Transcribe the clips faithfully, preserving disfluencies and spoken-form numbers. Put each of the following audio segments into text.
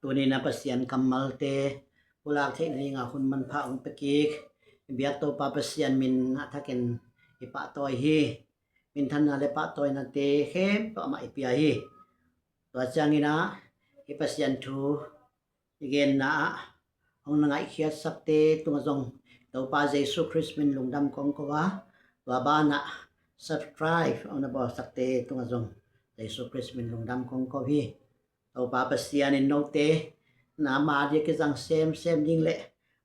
Tuni-in ah Pasian kammalte pulak theih nadingah hun manpha hong pia kik i biak Topa Pasian min a thakin i pahtawi hi. Minthanna le pahtawinate khempeuh amah i pia hi. Tua ciangin ah hih Pasian thu i genna ah hong na ngaihkhiatsakte tungah zong Topa Jesu Khrist min lungdam kong ko a, tua banah subscribe hong na bawlsakte tungah zong Jesu Khrist min lungdam kong ko hi. Topa Pasian in note na ma dia kizang semsem ding le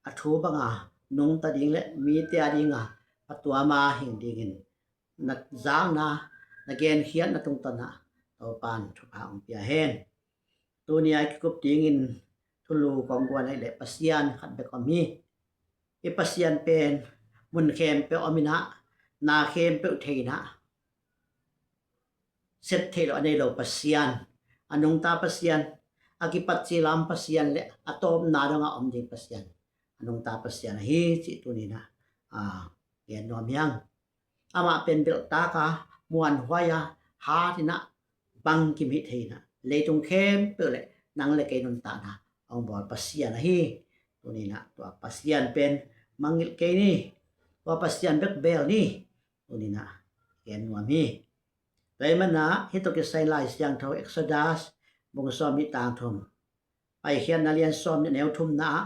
a thu banga nungta ding le mite a dinga a tuama hing dingin na zakna na genkhiatna tungtawnah Topan thupha hong pia hen. Tuni a i kikup dingin thulu kong guan ahih leh Pasian khat bek om hi. I Pasian pen mun khempeuh om inah, na khempeuh thei inah, sep theih loh a nei lo Pasian, a nungta Pasian, a kipat cilam Pasian le a tawpna dongah om ding Pasian, a nungta Pasian ahi cih tuni inah a gen nuam hi hang. Amah pen belhtaka muanhuai a hat inah bangkim hih thei inah leitung khempeuh le nang le kei nuntakna hong bawl Pasian ahi. Tuni inah tua Pasian pen mangngilh kei ni. Tua Pasian bek bel ni. Tuni inah gen nuam hi. Tua ahih manin ah hih tawh kisai Lai Siangtho Exodus bung sawm nih tang thum, Paikhiatna lian sawm nih neu thumna ah,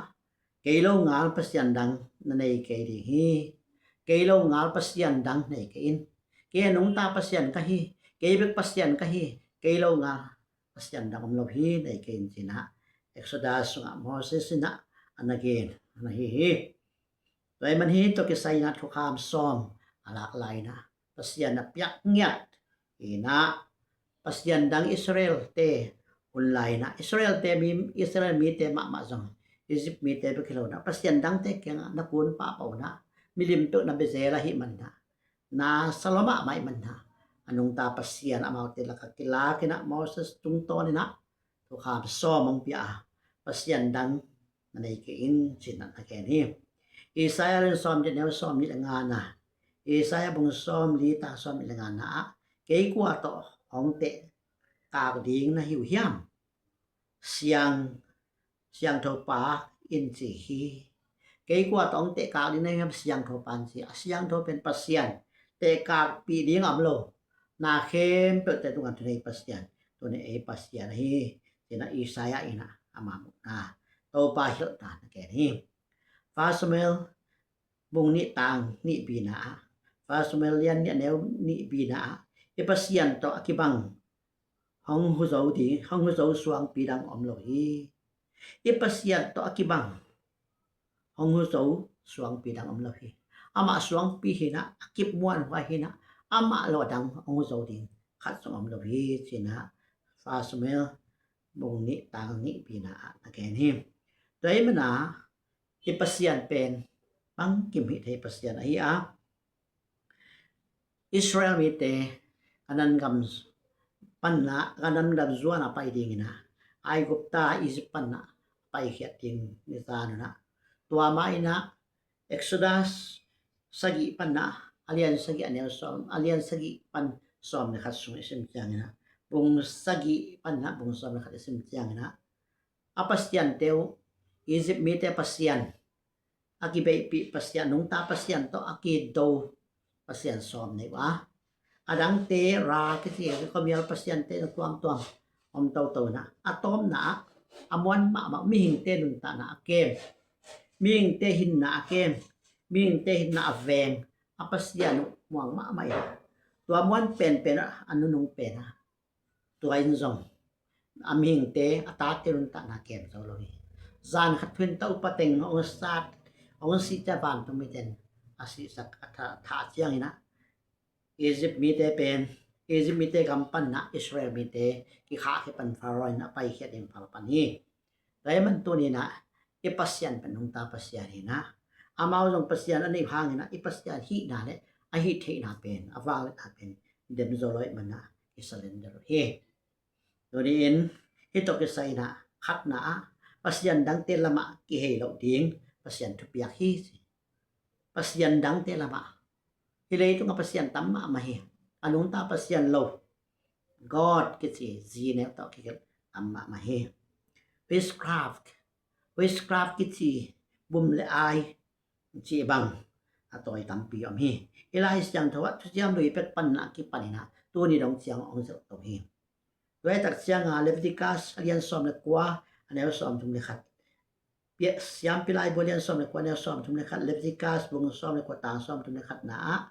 kei lo ngal Pasian dang na nei kei ding hi. Kei lo ngal Pasian dang nei kei in. Kei a nungta Pasian ka hi. Kei bek Pasian ka hi. Kei lo ngal Pasian dang om lo hi, nei kei in ci inah Exodus sungah Moses inah a na gen a na hi hi. Tua ahih manin hih tawh kisai inah thukham sawm a lak lai inah Pasian a piak ngiat inah Pasian dang Israel-te hun lai inah Israel-te mi, Israel mite mahmah zong Egypt mite bek hi lo inah Pasian dangte kiangah na kun pahpah uh inah milim peuh na bia zel ahih man inah na sa lua mahmah ahih man inah a nungta Pasian amaute lakah kilak inah Moses tungtawn inah thukham sawm hong pia a, Pasian dang na nei kei in ci inah na gen hi. Isaiah lian sawm nih neu sawm nih le ngana, Isaiah bung sawm li tang sawm nih le ngana ah, kei kua tawh hong tehkak ding na hi uh hiam? Siang, Siangtho Pa in ci hi. Kei kua tawh hong tehkak ding na hi uh hiam? Siangtho Pa in ci. A siangtho pen Pasian, tehkakpih ding a om lo. Na khempeuhte tungah thunei Pasian, tuni ei Pasian ahi ci inah Isaiah inah ama muhna, Topa hilhna na gen hi. Fa Samuel bung nih tang nih bina ah, Fa Samuel lian nih neu nih bina ah, i Pasian tawh a kibang hong huzo ding, hong huzo suangpi dang om lo hi. I Pasian tawh a kibang hong huzo suangpi dang om lo hi. Amah suangpi hi inah, a kip muanhuai hi inah, amah lo a dang hong huzo ding khat zong om lo hi ci inah Fa Samuel bung nih tang nih bina ah na gen hi. Tua ahih manin ah i Pasian pen bangkim hih thei Pasian ahi a, Israel mite Kanan gam panna, Kanan gam zuan a pai ding inah Aigupta, Egypt panna paikhiat ding ni zan un ah, tua mah inah Exodus sagih panna a lian sagih a neu sawm, a lian sagih pan sawm le khat sung i sim ciang inah, bung sagih panna bung sawm le khat i sim ciang inah, a pasiante uh, Egypt mite pasian, a kibeihpih pasian, nungta pasian tawh a kido pasian sawm nei uh a, a dangte Ra kici, khuamial pasiante na tuamtuam om toto inah, a tawpna ah a muan mahmah mihingte nuntakna a kem, mihingte hinna a kem, mihingte hinna a veng a pasian uh muang mahmah inah, tua muan penpen ah a nunung pen a, tua in zong a mihingte, a tate nuntakna kem zo lo hi. Zan khat thu-in tawh upa teng hong sat, hong sih ciang vantung mite in a sihsak a tha, thah ciang inah, Egypt mite pen, Egypt mite gam panna Israel mite kikhahkhia pan Pharaoh in a paikhiat ding pal pan hi. Tua ahih man tuni inah i Pasian pen nungta Pasian hi inah, amau zong Pasian a neih hang inah i Pasian hihna le a hih theihna pen, a vangliatna pen dem zo lo ahih man inah i surrender uh hi. Tuni in hih tawh kisai inah khatna ah Pasian dangte lamah kihei loh ding Pasian thupiak hi ci. Pasian dangte lamah, hih leitungah pasian tam mahmah hi. A nungta pasian lo, God kici zi neu tawh kigelh tam mahmah hi. witchcraft, witchcraft kici bum le ai cih bang a tawi tampi om hi. Hih Lai Siangtho ah thuciam lui pek panna kipanin ah tuni dong ciang hong zelh to hi. Tua hi tak ciangin Leviticus a lian sawm le kua, a neu sawm thum le khat, Siampi Laibu a lian sawm le kua, a neu sawm thum le khat, Leviticus bung sawm le kua, tang sawm thum le khatna ah,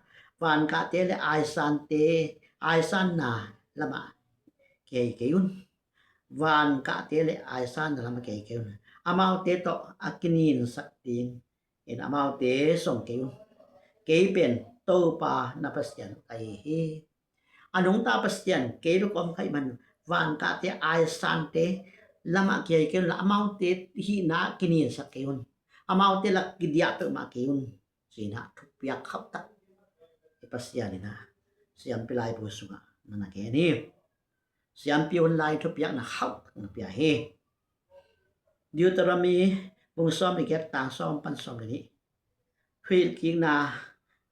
vankahte le aisante, aisanna lamah kihei kei un. Vankahte le aisanna lamah kihei kei un. Amaute tawh a kininsak ding in amaute song kei un. Kei pen Topa na Pasian ka hi hi. A nungta Pasian kei bek om kha ahih man, vankahte, aisante lamah kihei kei un la, amaute hihna kininsak kei un. Amaute lak kidiah peuhmah kei un, ci-in ah thupiak khauhtak i Pasian in ah Siampi Laibu sungah na na gen hi. Siampi hun lai thupiakna khauhtak na pia hi. Deuteronomy bung sawm le giat, tang sawm pan sawm le nih. Thuhilhkikna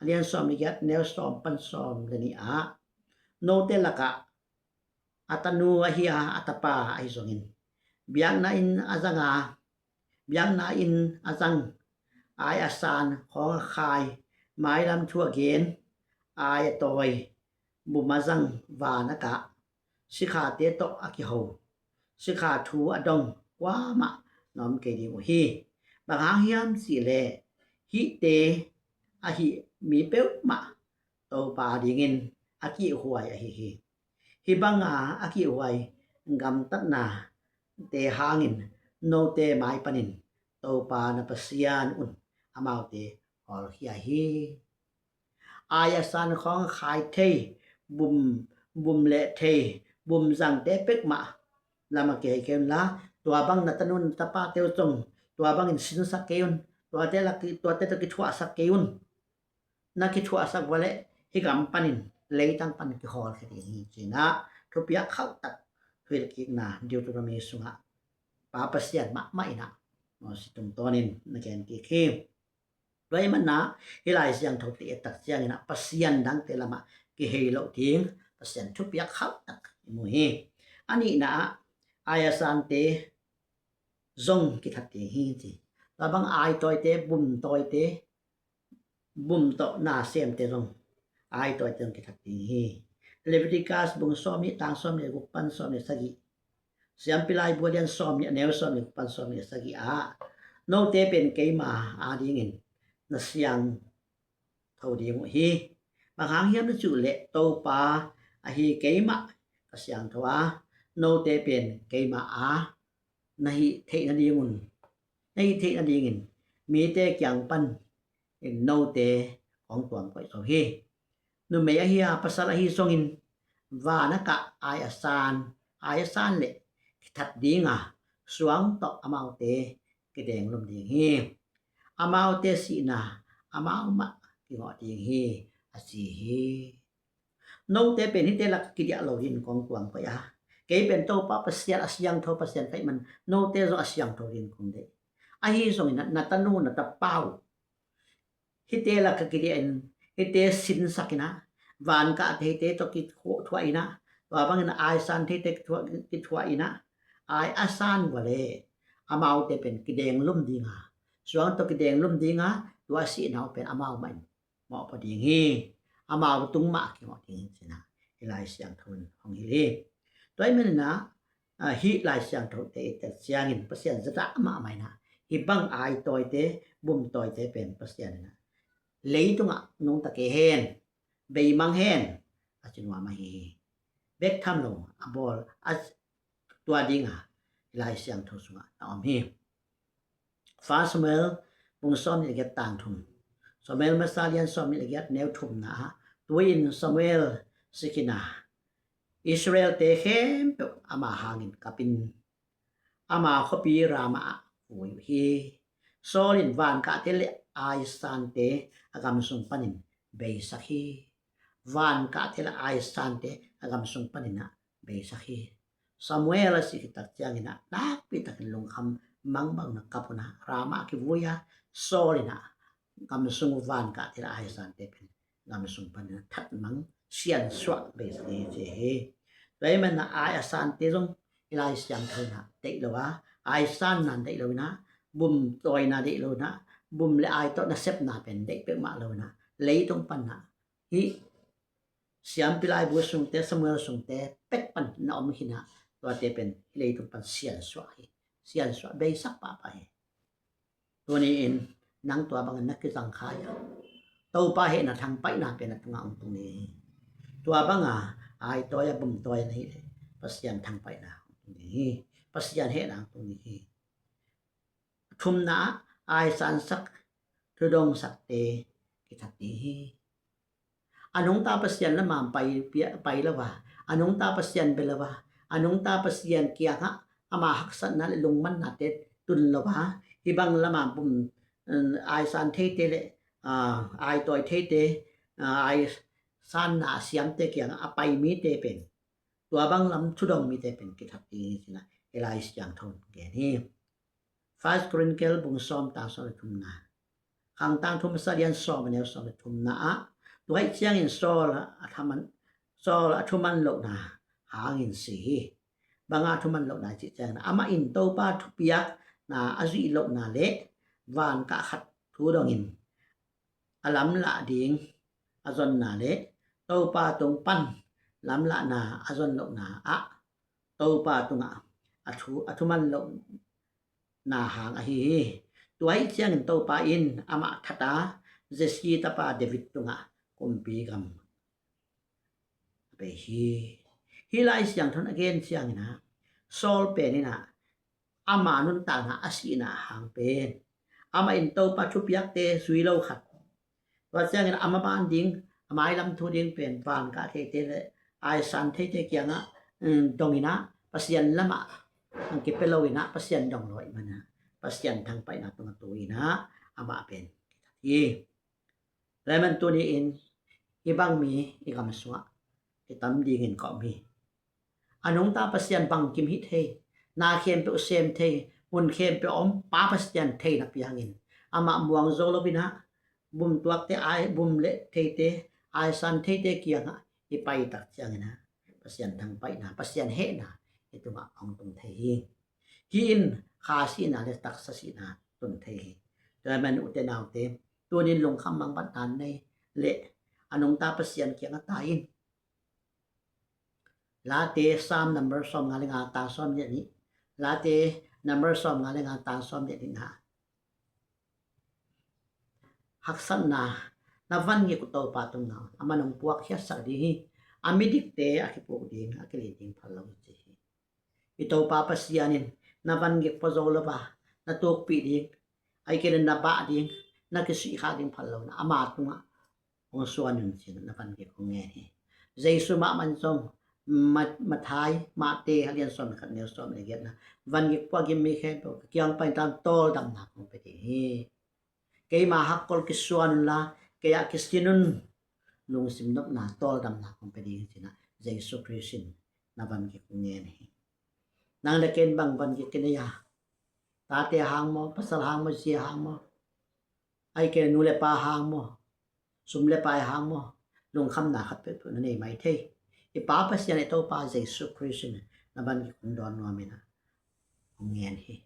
a lian sawm le giat, neu sawm pan sawm le nih ah, note lakah a tanu ahi a, a tapa ahi zongin, biakna inn a zanga, biakna inn a zang, ai a san, khawng a khai, mailam thu a gen, ai a tawi, bum a zang, van a kah, sikhate tawh a kiho, sikha thu a dong kuamah na om kei ding uh hi. Bang hang hiam cihleh hihte a hih mi peuhmah Topa dingin a kihhuai ahi hi. Hih banga a kihhuai gamtatnate hangin note mai panin Topa na Pasian un amaute hawlkhia hi. Ai a san, khawng a khai thei, bum, bum leh thei, bum zangte peuhmah lamah kihei kei un la, tua bang na tanu na tapate uh zong tua bangin sinsak kei un. Tuate lak, tuate tawh kithuahsak kei un. Na kithuahsak uh leh hih gam panin, leitang panin kihawlkhia ding hi, ci-in ah thupiak khauhtak Thuhilhkikna Deuteronomy sungah Pa Pasian mahmah in ah Moses tungtawnin na gen kik hi. Tua ahih manin ah hih Lai Siangtho te i et tak ciangin ah Pasian dangte lamah kihei loh ding Pasian thupiak khauhtak i mu hi. A nihna ah ai a sante zong kithat ding hi, ci. Tua bang ai tawite, bum tawite, bum tawh nasemte zong, ai tawite zong kithat ding hi. Leviticus bung sawm nih, tang sawm nih le guk pan sawm nih le sagih, Siampi Laibu a lian sawm nih, a neu sawm nih le guk pan sawm nih le sagih ah, note pen keima adingin na siangtho ding uh hi. Bang hang hiam na cih uh leh Topa ahi keimah ka siangtho a, note pen keima a na hih theih nadingun, na hih theih nadingin mite kiang pan in note kong tuam koih zo hi. Numei ahi a, pasal ahi zongin van a kah ai a san, ai a san leh kithat ding a, suang tawh amaute kidenglum ding hi. Amaute sihna amau mah kingawh ding hi, a ci hi. Note pen hihte lak kidiah lo dingin kong tuam koih a, kei pen Topa Pasian, a siangtho Pasian ka hih man, note zong a siangtho dingin kong deih. Ahi zongin na tanu na tapa uh hihte lak kidiah in, hihte sinsak in ah, vankahte hihte tawh kithuah in ah, tua bangin ai sante hihte kithuah, kithuah in ah, ai a san uh leh amaute pen kidenglum ding a, suang tawh kidenglum ding a, tua sihna uh pen amau mah in mawhpaw ding hi. Amau tung mah a kimawh ding hi, ci-in ah hih Lai Siangtho in hong hilh hi. Tua ahih manin ah, ah, hih Lai Siangtho te i et ciangin Pasian zahtak mahmah in ah, hih bang ai tawite, bum tawite pen Pasian in ah leitungah nungta kei hen, beimang hen, a ci nuam ahi hi. Bek tham lo a bawl, a tua ding a hih Lai Siangtho sungah na om hi. First Samuel bung sawm nih le giat, tang thum. Samuel masa lian sawm nih le giat, neu thumna ah, tu-in Samuel sik in ah, Israel-te khempeuh ama hangin kap in, ama khuapi Ramah ah vui uh hi. Saul in vankahte le ai sante a gam sung panin beisak hi. Vankahte le ai sante a gam sung panin ah beisak hi. Samuel a sih khit tak ciangin ah nakpi takin lungkham mangbang na kap un ah, Ramah ah kivui a, Saul in ah gam sung uh vankahte le ai sante pen gam sung panin ah thatmang siansuah beisak hi, ci hi. Tua ahih manin ah ai a sante zong hih Lai Siangtho in ah deih lo a, aisanna deih lo in ah, bum tawina deih lo in ah, bum le ai tawh nasepna pen deih peuhmah lo in ah, leitung pan ah hih siampi laibu sungte, Samuel sungte pek pan na om hi in ah, tuate pen hih leitung pan siansuah hi, siansuah beisak pahpah hi. Tuni-in nang tua bangin na kizang kha a, Topa hehna thangpaihna pen na tungah hong tung ding hi. Tua banga aitawi a bumtawi na hih leh Pasian thangpaihna hong tung ding hi. Pasian hehna hong tung ding hi. Thumna ah aisansak, thudongsakte kithat ding hi. A nungta Pasian lamah pai, pai lo a, a nungta Pasian bia lo a, a nungta Pasian kiangah ama haksatna le lungmannate tun lo a, hih bang lamah bum, um, aisan theite le, ah, aitawi theite, ah, aisanna a siamte kiangah a pai mite pen, tua bang lam thudong mite pen kithat ding hi ci-in ah hih Lai Siangtho in gen hi. First Chronicles bung sawm tang sawm le thumna, Khangtang thu masa lian sawm a neu sawm le thumna ah, tua ahih ciangin Saul a thaman, Saul a thuman lohna hangin si hi. Banga thuman lohna cih ciangin, amah in Topa thupiakna a zuih lohna le van kah khat thu dongin a lamlah ding a zonna le Topa tung pan lamlahna a zon lohna ah Topa tungah a thu, a thuman loh na hang ahi hi. Tua ahih ciangin Topa in amah that a, Jesse tapa David tungah kumpi gam a pia hi. Hih Lai Siangtho in a gen ciangin ah, Saul pen in ah ama nuntakna a sihna hang pen, amah in Topa thupiakte zui lo khat, tua ciangin a maban ding, a mailam thu ding pen van kah theite le aisan theite kiangah, um, dong in ah, Pasian lamah, um, kipia lo in ah, Pasian dong lo ahih manin ah, Pasian thangpaihna tungah tu in ah amah pen kithat hi. Tua ahih manin tuni-in hih bang mi i gam sungah kitam dingin ka om hi. A nungta Pasian bangkim hih thei, na khempeuh sem thei, mun khempeuh a om Pa Pasian thei na piangin, amah muang zo lo in ah, bum tuakte, ai, bum le theite, aisan theite kiangah i pai tak ciangin ah, Pasian thangpaihna, Pasian hehna i tungah hong tung thei hi. Hih in kha sihna le taksa sihna tun thei hi. Tua ahih manin ute naute, tuni-in lungkham mangbatna nei le a nungta Pasian kiangah tai in. Late Psalm number sawmnga le nga tang sawmnih nih. Late number sawmnga le nga tang sawmnih nih na, haksatna na van gik uh Topa tungah, amah in hong puak khiatsak ding hi. A midikte a kipuk ding, a kili ding phal lo hi ci hi. I Topa Pasian in na van gik pua zo lo a, na tukpih ding, ahih kei leh na bah ding, na kisihkhak ding phal lo in ah, ama tungah hong suan un ci-in na van gik hong ngen hi. Jesu mahmah in zong, Ma-, Matthai, Matthai a lian sawm le khat, neu sawm le giat na, van gik pua gim mi khempeuh ka kiang pai in, tawldamna kong pia ding hi. Keima hakkol kisuan unla, kei ah kisin un. Lungsim nopna, tawldamna kong pia ding hi ci-in ah Jesu Khrist in na van gik hong ngen hi. Nang le ken bang van gik i nei a? Tate hang maw, pasal hang maw, zi hang maw? Ahih kei leh nu le pa hang maw, sum le pai hang maw, lungkhamna khat peuhpeuh na nei mai thei. I Pa Pasian, i Topa Jesu Khrist in na van gik hong dawn nuam in ah hong ngen hi.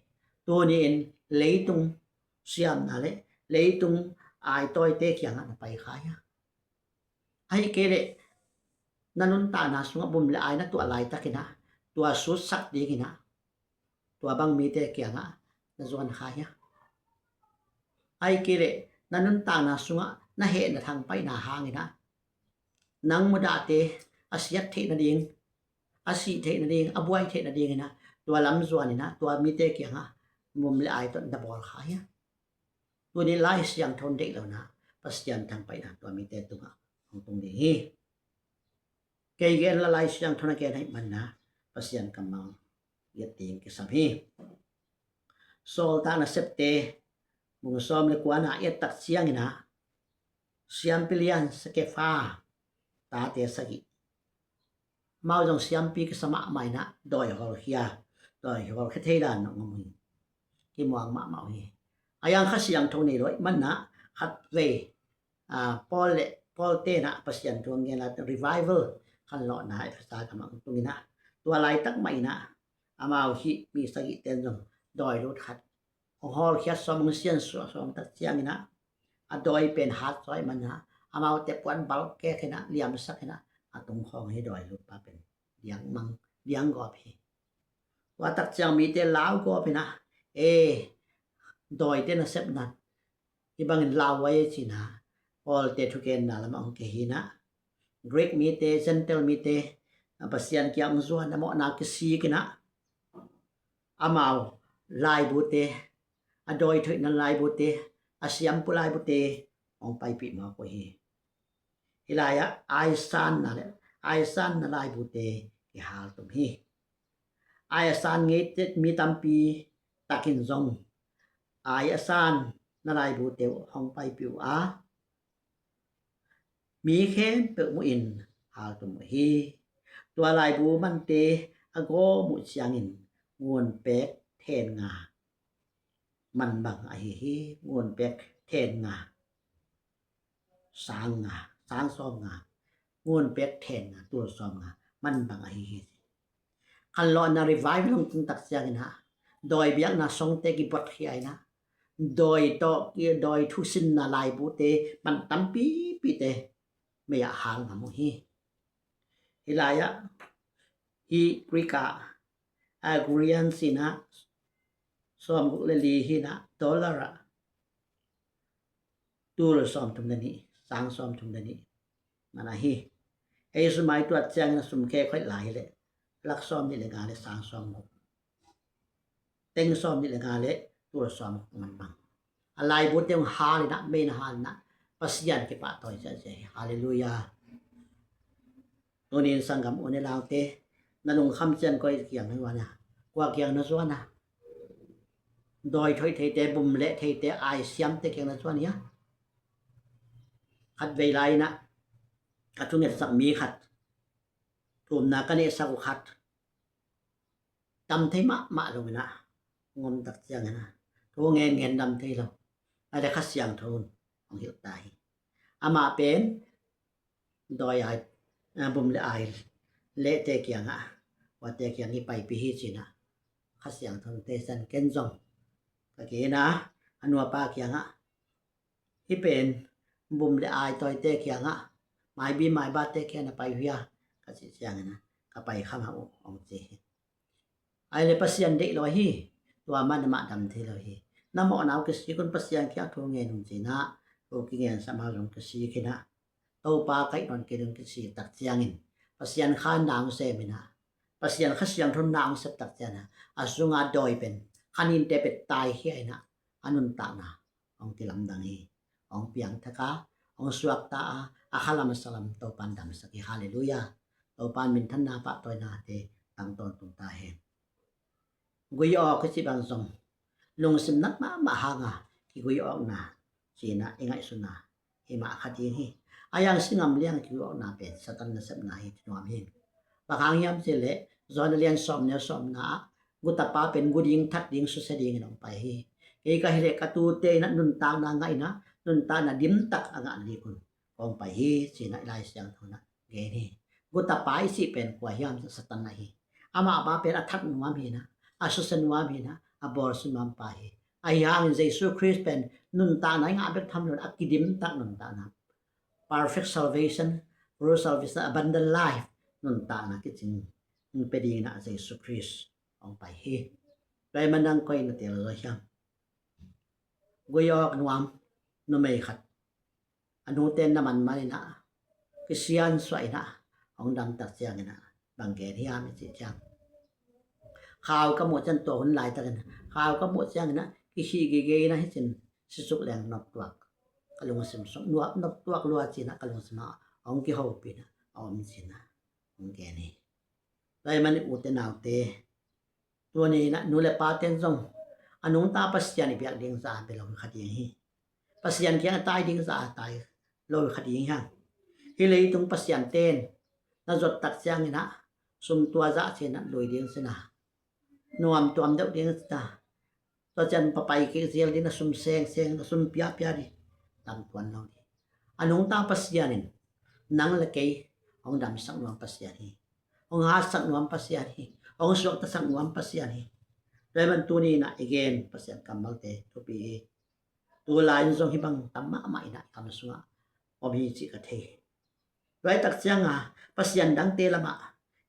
Tuni-in leitung siamna le leitung aitawite kiangah na pai kha hia? Ahih kei leh na nuntakna sungah bum le ai na tuah laitakin ah, tua sutsak dingin ah, tua bang mite kiangah na zuan kha hia? Ahih kei leh na nuntakna sungah na hehna thangpaihna hangin ah, nang mudahte a siat theih nading, a sih theih nading, a buai theih nadingin ah, tua lam zuanin ah, tua mite kiangah bum le ai tawh na bawl kha hia? Tuni Lai Siangtho in deih lo in ah, Pasian thangpaihna tua mite tungah hong tung ding hi. Kei gen lo, Lai Siangtho in a gen ahih manin ah, Pasian kammal giat ding kisam hi. Sawltak Nasepte bung sawm le kua na i et tak ciangin ah, siampi lian Skeva tate sagih, amau zong siampi kisa mahmah in ah, dawi hawlkhia, dawi hawlkhia thei dan hong om hi. Kimuang mahmah uh hi. A yang Kha Siangtho nei lo ahih manin ah, khatvei, ah, Paul le, Paul ten ah Pasian thu hong gen lai, revival khanlawhna Efesa gamah hong tung in ah, tua laitak mah in ah, amau hih mi sagihte in zong dawi lut khat hong hawlkhiat sawm, hong siansuah sawm tak ciangin ah, a dawi pen hat zaw ahih manin ah, amaute puan balkek in ah, liamsak in ah, a tungkhawng hi dawi lutpa pen diang mang, diang gawp hi. Tua tak ciang mite lau gawp in ah, e, dawite nasepna hih bangin lau ei ci-in ah, Pawlte thugenna lamah hong kihei in ah, Greek mite, Gentile mite, a Pasian kiang hong zuan a mawhna kisik in ah, amau laibute, a dawi thoihna laibute, a siampu laibute hong paipih mawk uh hi. Hih lai-ah aisanna le, aisanna laibute kihal tum hi. Ai a san ngeite mi tampi takin zong ai a sanna laibute uh hong paipih uh a, mi khempeuh muhin hal tum uh hi. Tua laibu mante a gawm uh ciangin ngun pek then nga man bang ahi hi. Ngun pek then nga, sang nga, sang sawm nga, ngun pek then nga, tul sawm nga man bang ahi hi. Khanlawhna revival hong tung tak ciangin ah, dawi biakna songte kibotkhia in ah, dawi tawh, dawi thusinna laibute man tampipite mei-ah hal ngam uh hi. Hih lai-ah, hih Greek ah, Agrian sin ah, sawmguk le li hi in ah, dollar ah tul sawmthum le nih, sang sawmthum le nih man ahi. Ei sum a i tuat ciangin a sum khek hoih lai hi leh lak sawmnih le nga le sang sawmguk, teng sawmnih le nga le tul sawmguk man bang. A laibute hong hal in ah, mei in ah hal in ah, Pasian kipahtawi ciahciah hi. Halleluiah. Tuni-in sanggam u ne naute, na lungkham ciang koi kiang na zuan a, kua kiang na zuan a? Dawi thoih theite, bum leh theite, ai siamte kiang na zuan hia? Khatvei lai-in ah ka thungetsak mi khat, thumna ka neihsak uh khat dam thei mahmah lo in ah, hong om tak ciangin ah, thu ngen ngen dam thei lo. A le Kha Siangtho in hong hilh ta hi. Amah pen dawi ai, a, bum le ai lehte kiangah, kuate kiang i paipih hi ci-in ah Kha Siangtho in teisan, ken zong ka gen a, a nuapa kiangah, hih pen bum le ai tawite kiangah, maibi maibate kiangah na pai uh hia, ka cih ciangin ah, ka pai kha mah uh, hong ci hi. Ai le Pasian deih lo ahi, tua mah na mah dam thei lo hi. Na mawhna uh kisik un, Pasian kiang thu ngen un ci-in ah, thu kigen sa mah zong kisik hi in ah, Topa kaih nawn kei un kisik tak ciangin, Pasian khan na hong sem in ah, Pasian Kha Siangtho in na hong sep tak ciangin ah, a sunga dawi pen kha ninte pen taikhia in ah, a nuntakna hong kilamdang hi. Hong piangthak a, hong suakta a, a khalam a salam Topa in damsak hi. Halleluiah. Topa in minthanna pahtawinate tang tawntung ta hen. Gui awk i cih bang zong lungsim nat mahmah hanga kigui awkna ci-in ah i ngaihsutna hi mah kha ding hi. A yang si ngam liang kigui awkna pen Satan nasepna hi ci nuam hi. Bang hang hiam cih leh, Johan a lian sawm neu sawmna ah, gutapa pen gu ding, that ding, susia dingin hong pai hi. Kei ka hi leh ka tute in ah nuntakna ngah in ah, nuntakna dimtak a ngah nading un kong pai hi ci-in ah i Lai Siangtho in ah gen hi. Gutapa i cih pen kua hiam cih leh Satan ahi. Amah pa pen a that nuam hi in ah, a susia nuam hi in ah, a bawlsia nuam pa hi. Ahi hangin Jesu Khrist pen nuntakna i ngah bek tham lo in ah, a kidimtak nuntakna, perfect salvation, full salvation, abundant life nuntakna kicing pia dingin ah Jesu Khrist hong pai hi. Tua ahih manin koi na teel zaw hiam? Gui awk nuam numei khat, a nute na manman in ah, kisiansuah in ah, hong dam tak ciangin ah, bang gen hiam i cih ciang, khau ka muh ciang, tua hun laitakin khau ka muh ciangin ah, kikhih gige in ah, hi cin sisuk leng noptuak, ka lungsim sung nuam, noptuak lua ci-in ah ka lungsim ah hong kihopih in ah a om ci-in ah hong gen hi. Tua ahih manin ute naute, tuni in ah nu le pate'n zong a nungta Pasian i biak ding zah a bia lo kha ding hi. Pasian kiang a tai ding zah a tai lo kha ding hi hang. Hih leitung pasiante'n na zot tak ciangin ah, sum tua zah ci-in ah lui ding ci-in ah, nuam tuam deuh ding ci-in ah, tua ciang papai kik zial ding, na sum sengseng, na sum piapia ding, tam tuan lo ding. A nungta Pasian in nang le kei hong damsak nuam Pasian hi. Hong hatsak nuam Pasian hi. Hong suaktasak nuam Pasian hi. Tua ahih man tuni in ah i gen Pasian kammalte thupi hi. Tu lai-in zong hih bang tam mahmah in ah i kam sungah om hi cih ka thei hi. Tua ahih tak ciangin Pasian dangte lamah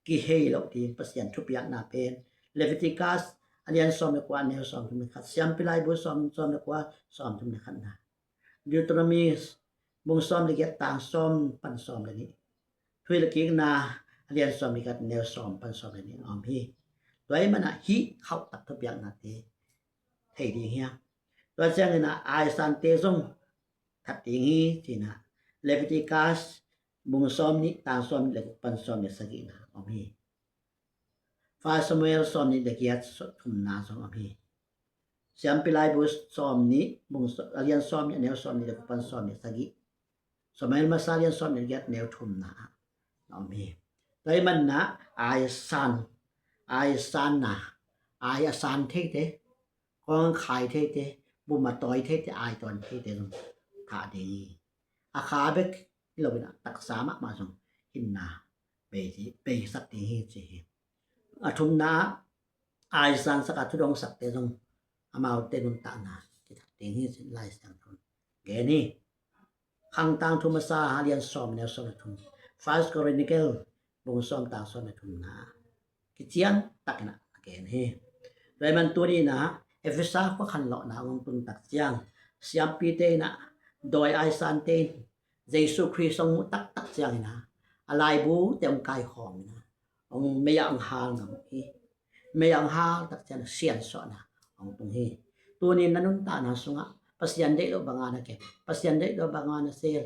kihei loh ding Pasian thupiakna pen Leviticus a lian sawm le kua, a neu sawm thum le khat, Siampi Laibu sawm, sawm le kua, sawm thum le khatna, Deuteronomy bung sawm le giat, tang sawm pan sawm le nih, Thuhilhkikna a lian sawm le giat, neu sawm pan sawm le nih a om hi. Tua ahih man ah hih khauhtak thupiaknate thei ding hi hang. Tua ciangin ah aisante zong that ding hi ci-in ah Leviticus bung sawm nih, tang sawm nih le guk pan sawm nih le sagihna om hi. First Samuel sawm nih le giat, thumna zong om hi. Siampi Laibu sawm nih, bung sawm, a lian sawm nih, a neu sawm nih le guk pan sawm nih le sagih, Samuel masa a lian sawm nih le giat, neu thumna ah om hi. Tua ahih man ah aisan, aisanna, ai a san theite, kawng a khai theite, bum a tawi theite, ai tawn theite zong that ding hi. A kha bek hi lo in ah taksa mahmah zong hinna bei, bei sak ding hi ci hi. A thumna ah aisan sak a thudongsakte zong amaute nuntakna kithat ding hi ci-in Lai Siangtho in gen hi. Khang tangthu masa a lian sawm, neu sawm le thum, First Chronicles bung sawm, tang sawm le thumna ah kician takin ah a gen hi. Tua ahih man tuni in ah Efesa khua khanlawhna hong tun tak ciang siampite in ah dawi aisante in Jesu Khrist hong muh taktak ciangin ah a laibute hong kaikhawm in ah hong mei ah hong hal ngam uh hi. Mei ah hong hal tak ciangin ah siansuahna hong tung hi. Tuni in na nuntakna sungah Pasian deih loh banga na kem, Pasian deih loh banga na sel,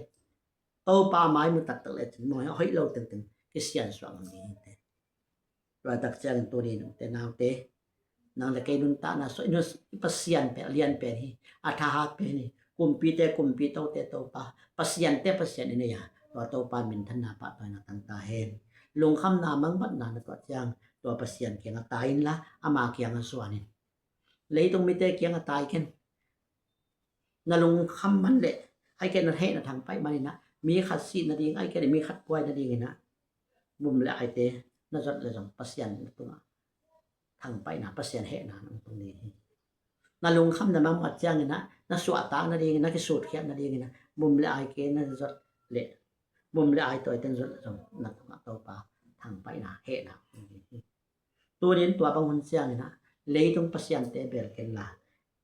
Topa mai mu taktak lecin maw, a hoih lo tengteng kisiansuah ngam ding hi teh. Tua tak ciangin tuni in ute naute, nang le kei nuntakna sungah i Pasian pen a lian pen hi, a thahat pen hi. Kumpite Kumpi, tote Topa, pasiante Pasian i nei a, tua Topa minthanna pahtawina tang ta hen. Lungkhamna mangbatna na tuah ciang tua Pasian kiangah tai inla ama kiangah zuan in. Leitung mite kiangah tai ken. Na lungkham man leh, ahih kei leh na hehna thangpaih man in ah mi khat sih nading, ahih kei leh mi khat buai nadingin ah bum le aite na zot leh zong Pasian na tungah thangpaihna, Pasian hehna na tung ding hi. Na lungkham na mangbat ciangin ah na suahtak nadingin, na kisutkhiat nadingin ah bum le ai kei na zot leh, bum le ai tawite na zot leh zong na tungah Topa thangpaihna, hehna tung ding hi. Tuni in tua bang hun ciangin ah leitung pasiante bel kenla,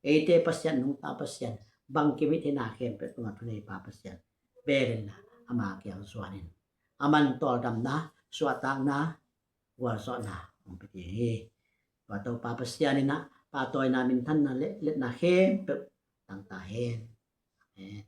eite Pasian, nungta Pasian, bangkim i theihna khempeuh tungah thuneipa Pasian bel inla ama kiang zuan in. Aman tawldamna, suahtakna, gualzawhna hong pia ding hi. Tua Topa Pasian in ah pahtawina, minthanna le liatna khempeuh tang ta hen. Amen.